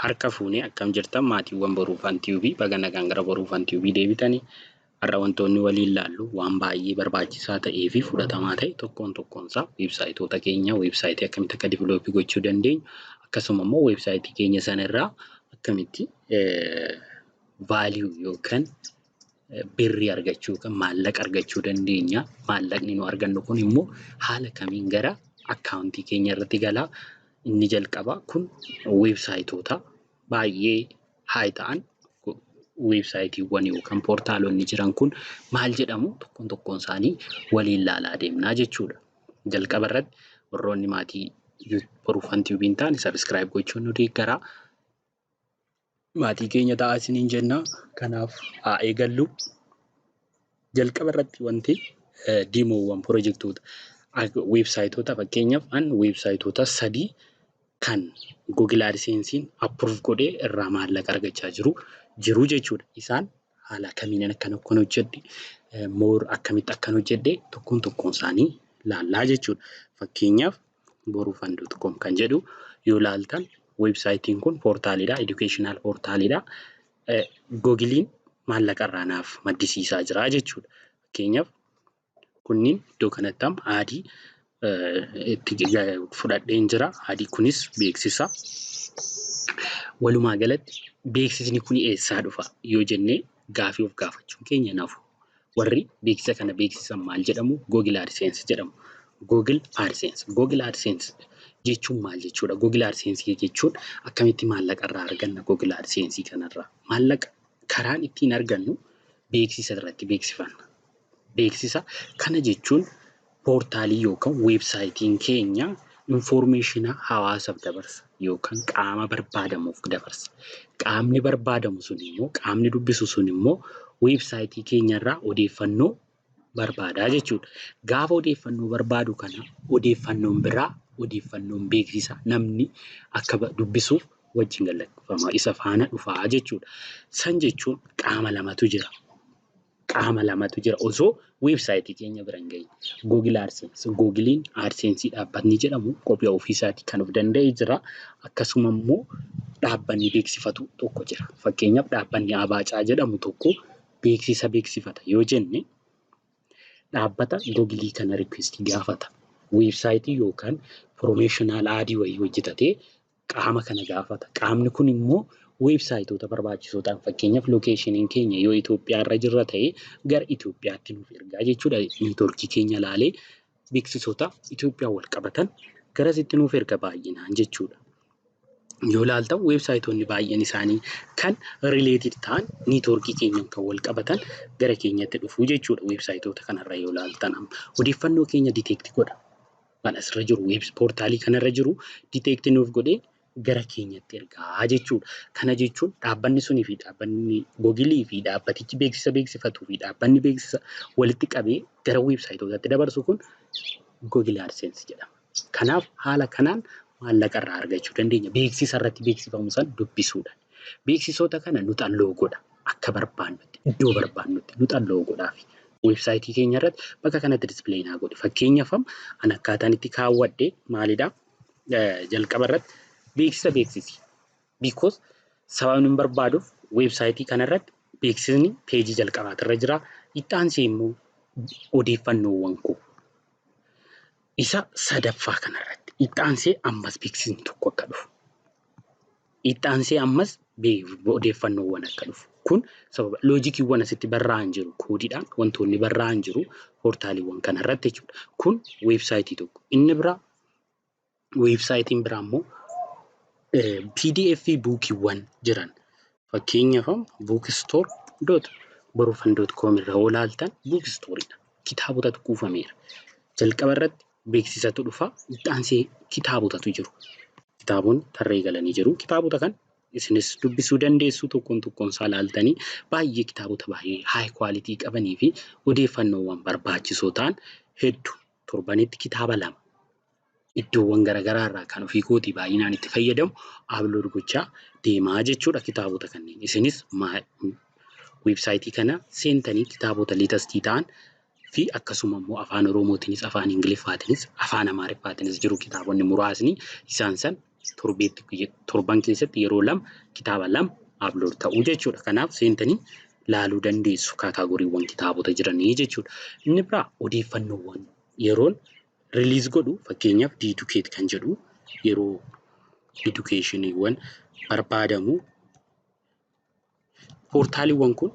Harka fuunee akkam jirtan, maatiiwwan Boruufan Tube? Baga nagaan gara Boruufan Tube deebitanii. Har'a wantoonni waliin laallu waan baay'ee barbaachisaa ta'ee fi fudhatamaa ta'e, tokkoon tokkoonsaa weebsaayitoota keenya, weebsaayitii akkamitti akka develop gochuu dandeenyu, akkasuma immoo weebsaayitii keenya sanarraa akkamitti value yookaan birrii argachuu yookaan maallaqa argachuu dandeenya. Maallaqni nu argannu kun immoo haala kamiin gara akkaawuntii keenya irratti galaa? Inni jalqabaa kun weebsaayitoota baay'ee high ta'an, weebsaayitiiwwan yookaan poortaalonni jiran kun maal jedhamu, tokkoon tokkoon isaanii waliin laalaa deemnaa jechuudha. Jalqaba irratti warroonni maatii Boruufan Tube hin taane subscribe gochuun nu deeggaraa. Maatii keenya ta'aa isiniin jenna. Kanaaf haa eegallu. Jalqaba irratti wanti demoowwan pirojektoota weebsaayitoota, fakkeenyaaf an weebsaayitoota sadii kan Google AdSense'n approve godhee irraa maallaqa argachaa jiru jechuudha. Isaan haala kamiin akkan akkan hojjedhe, more akkamitti akkan hojjedhe tokkoon tokkoon isaanii laallaa jechuudha. Fakkeenyaaf boruufan.com kan jedhu yoo laaltan, weebsaayitiin kun poortaaliidha. Educational poortaaliidha. Googiliin maallaqa irraa naaf maddisiisaa jira jechuudha. Fakkeenyaaf kunniin iddoo kanatti amma ad itti fudhadheen jira. Ad kunis beeksisa. Walumaa galatti beeksisni kun eessaa dhufa yoo jennee gaafii of gaafachuun keenya nafu. Warri beeksisa kana beeksisan maal jedhamu? Google AdSense jedhamu. Google AdSense. Google AdSense jechuun maal jechuudha? Google AdSense jechuun akkamitti maallaqa irraa arganna Google AdSense kanarraa? Maallaqa karaan ittiin argannu beeksisa irratti beeksifanna. Beeksisa kana jechuun poortaalii yookaan weebsaayitiin keenya information hawaasaaf dabarsa yookaan qaama barbaadamuuf dabarsa. Qaamni barbaadamu sun immoo, qaamni dubbisu sun immoo weebsaayitii keenyarraa odeeffannoo barbaadaa jechuudha. Gaafa odeeffannoo barbaadu kana odeeffannoon biraa, odeeffannoon beeksisa namni akka dubbisuuf wajjin galateeffama isa faana dhufaa jechuudha. San jechuun qaama lamatu jira. Qaama lamatu jira osoo weebsaayitii keenya bira hin gahin. Google AdSense. Googiliin AdSense dhaabbatni jedhamu qophii ofiisaatii kan of danda'e jira. Akkasuma immoo dhaabbanni beeksifatu tokko jira. Fakkeenyaaf dhaabbanni Abaacaa jedhamu tokko beeksisa beeksifata yoo jenne, dhaabbata Googilii kana request gaafata. Weebsaayitii yookaan promotional ad wayii hojjetatee qaama kana gaafata. Qaamni kun immoo weebsaayitoota barbaachisoo ta'an, fakkeenyaaf locationiin keenya yoo Itoophiyaa irra jirra ta'e, gara Itoophiyaatti nuuf ergaa jechuudha. Neetwoorkii keenya ilaalee beeksisoota Itoophiyaa wal qabatan garasitti nuuf erga baay'inaan jechuudha. Yoo ilaaltan weebsaayitoonni baay'een isaanii kan related ta'an, neetwoorkii keenyaan kan wal qabatan gara keenyatti dhufuu jechuudha. Weebsaayitoota kanarra yoo ilaaltan amma odeeffannoo keenya detect godha. Kan asirra jiru, weebs poortaalii kanarra jiru detect nuuf godhee gara keenyatti ergaa jechuudha. Kana jechuun dhaabbanni sunii fi dhaabbanni Googilii fi dhaabbatichi beeksisa beeksifatuu fi dhaabbanni beeksisa walitti qabee gara weebsaayitootatti dabarsu kun Google AdSense jedhama. Kanaaf haala kanaan maallaqa irraa argachuu dandeenya. Beeksisa irratti beeksifamu san dubbisuudhaan. Beeksisoota kana nu allow godha. Akka barbaannutti, iddoo barbaannutti nu allow godhaafi. Weebsaayitii keenya irratti bakka kanatti display naa godhe. Fakkeenyaaf an akkaataan itti kaawwadhe maalidhaa? Jalqaba irratti beeksisa beeksisi. Because sababni hin barbaaduuf weebsaayitii kanarratti beeksisni peejii jalqabaatirra jira. Itti aansee immoo odeeffannoowwan koo isa sadaffaa kanarratti itti aansee ammas beeksisni tokko akka dhufu. Itti aansee ammas odeeffannoowwan akka dhufu. Kun sababa loojikiiwwan asitti barraa'an jiru. Koodiidhaan wantoonni barraa'an jiru poortaaliiwwan kanarratti jechuudha. Kun weebsaayitii tokko. Inni biraa, weebsaayitiin biraa immoo PDF bookiiwwan jiran. Fakkeenyaaf bookstore.borufan.com irra yoo ilaaltan bookstoreiidha. Kitaabotatu kuufameera. Jalqaba irratti beeksisatu dhufa. Itti aansee kitaabotatu jiru. Kitaabonni tarree galanii jiru. Kitaabota kana isinis dubbisuu dandeessu, tokkoon tokkoon isaa ilaaltanii. Baay'ee kitaabota baay'ee high quality qabanii fi odeeffannoowwan barbaachisoo ta'an hedduu, torbanitti kitaaba lama iddoowwan garaagaraa irraa kan ofii kootii baay'inaan itti fayyadamu upload gochaa deemaa jechuudha kitaabota kanneen. Isinis weebsaayitii kana seentanii kitaabota latest ta'an fi akkasuma immoo afaan Oromootiinis, afaan Ingiliffaatiinis, afaan Amaariffaatiinis jiru kitaabonni muraasni isaan san Torbeetti, torban keessatti yeroo 2 kitaaba 2 upload ta'uu jechuudha. Kanaaf seentanii laaluu dandeessu categorywwan kitaabota jiranii jechuudha. Inni biraa odeeffannoowwan yeroon release godhu, fakkeenyaaf Educate kan jedhu, yeroo educationiiwwan barbaadamu, portaliiwwan kun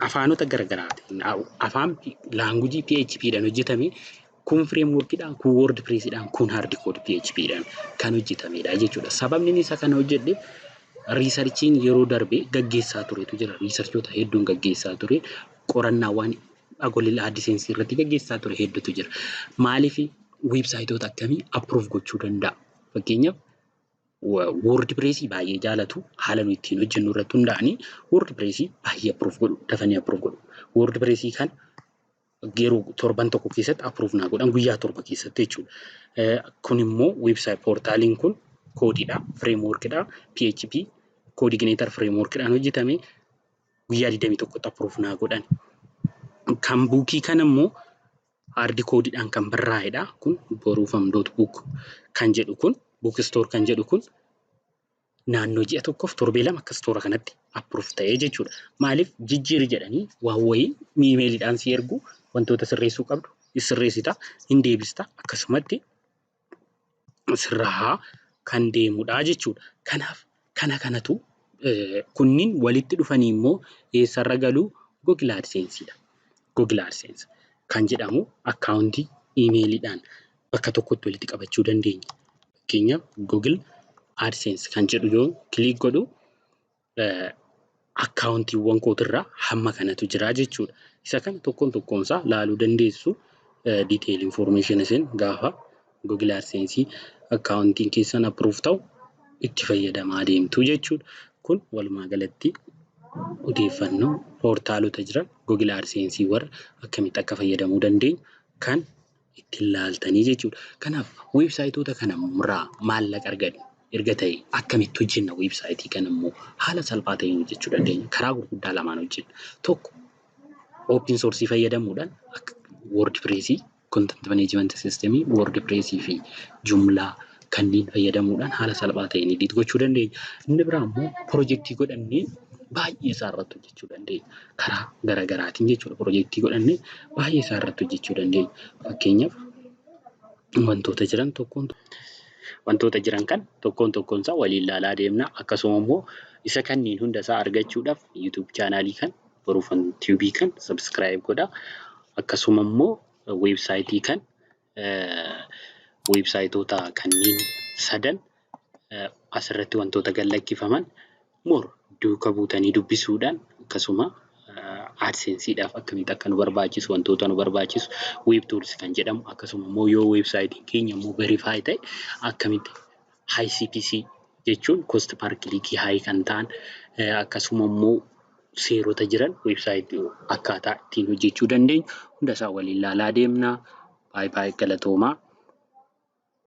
afaanota garaagaraatiin, afaan language PHPdhaan hojjetame, kun frameworkiidhaan, kun WordPressiidhaan, kun hardcode PHPdhaan kan hojjetamedha jechuudha. Sababni inni isa kana hojjedheef researchiin yeroo darbe gaggeessaa turetu jira. Researchoota hedduun gaggeessaa ture. Qorannaawwan Google AdSense irratti gaggeessaa ture hedduutu jira. Maaliif websiteoota akkamii approve gochuu danda'a? Fakkeenyaaf, WordPressii baay'ee jaalatu. Haala nuyi ittiin hojjennu irratti hundaa'anii WordPressii baay'ee approve godhu, dafanii approve godhu. WordPressii kan yeroo torban tokko keessatti approve naa godhan, guyyaa 7 keessatti jechuudha. Kun immoo website portaliin kun codeiidha, frameworkidha, PHP CodeIgniter frameworkidhaan hojjetame, guyyaa 21tti approve naa godhan. Kan bookii kana immoo hard codeiidhaan kan barraa'edha. Kun boruufam.book kan jedhu kun, bookstore kan jedhu kun, naannoo ji'a tokkoof torbee 2 akkas toora kanatti approve ta'ee jechuudha. Maaliif jijjiiri jedhanii waan wayii emailiidhaan si ergu, wantoota sirreessuu qabdu sirreessita, hin deebista, akkasumatti sirraa kan deemudha jechuudha. Kanaaf kana kanatu kunniin walitti dhufanii immoo eessarra galuu? Google AdSenseedha. Google AdSense kan jedhamu accountii emailiidhaan bakka tokkotti walitti qabachuu dandeenya. Fakkeenyaaf, Google AdSense kan jedhu yoo click godhu, accountiiwwan kootirraa hamma kanatu jira jechuudha. Isa kana tokkoon tokkoonsaa laaluu dandeessu. Detail information isin gaafa Google AdSense accountiin keessan approve ta'u itti fayyadamaa deemtu jechuudha. Kun walumaa galatti odeeffannoo portalota jiran, Google AdSense warra akkamitti akka fayyadamuu dandeenyu kan ittiin laaltanii jechuudha. Kanaaf websiteoota kana irraa maallaqa argannu erga ta'e, akkamitti hojjenna websiteii kana immoo? Haala salphaa ta'een hojjechuu dandeenya. Karaa gurguddaa lamaan hojjenna. Tokko, open source fayyadamuudhaan akka WordPressii, content management system WordPressii fi Joomla kanneen fayyadamuudhaan haala salphaa ta'een edit gochuu dandeenya. Inni biraa immoo projectii godhannee baay'ee isaa irratti hojjechuu dandeenya. Karaa garaagaraatiin jechuudha. Projectii godhannee baay'ee isaa irratti hojjechuu dandeenya. Fakkeenyaaf, wantoota jiran kan tokkoon tokkoon isaa waliin ilaalaa deemna. Akkasuma immoo isa kanneen hunda isaa argachuudhaaf YouTube channelii kan Boruufan Tubeii kan subscribe godhaa. Akkasuma immoo websiteii kan, websiteoota kanneen sadan asirratti wantoota gad lakkifaman more duuka buutanii dubbisuudhaan, akkasuma AdSenseedhaaf akkamitti akka nu barbaachisu, wantoota nu barbaachisu, web tools kan jedhamu, akkasuma immoo yoo websiteiin keenya immoo verify ta'e akkamitti high CPC jechuun cost per click high kan ta'an, akkasuma immoo seerota jiran websiteii akkaataa ittiin hojjechuu dandeenyu hunda isaa waliin ilaalaa deemna. Baay'ee baay'ee galatoomaa.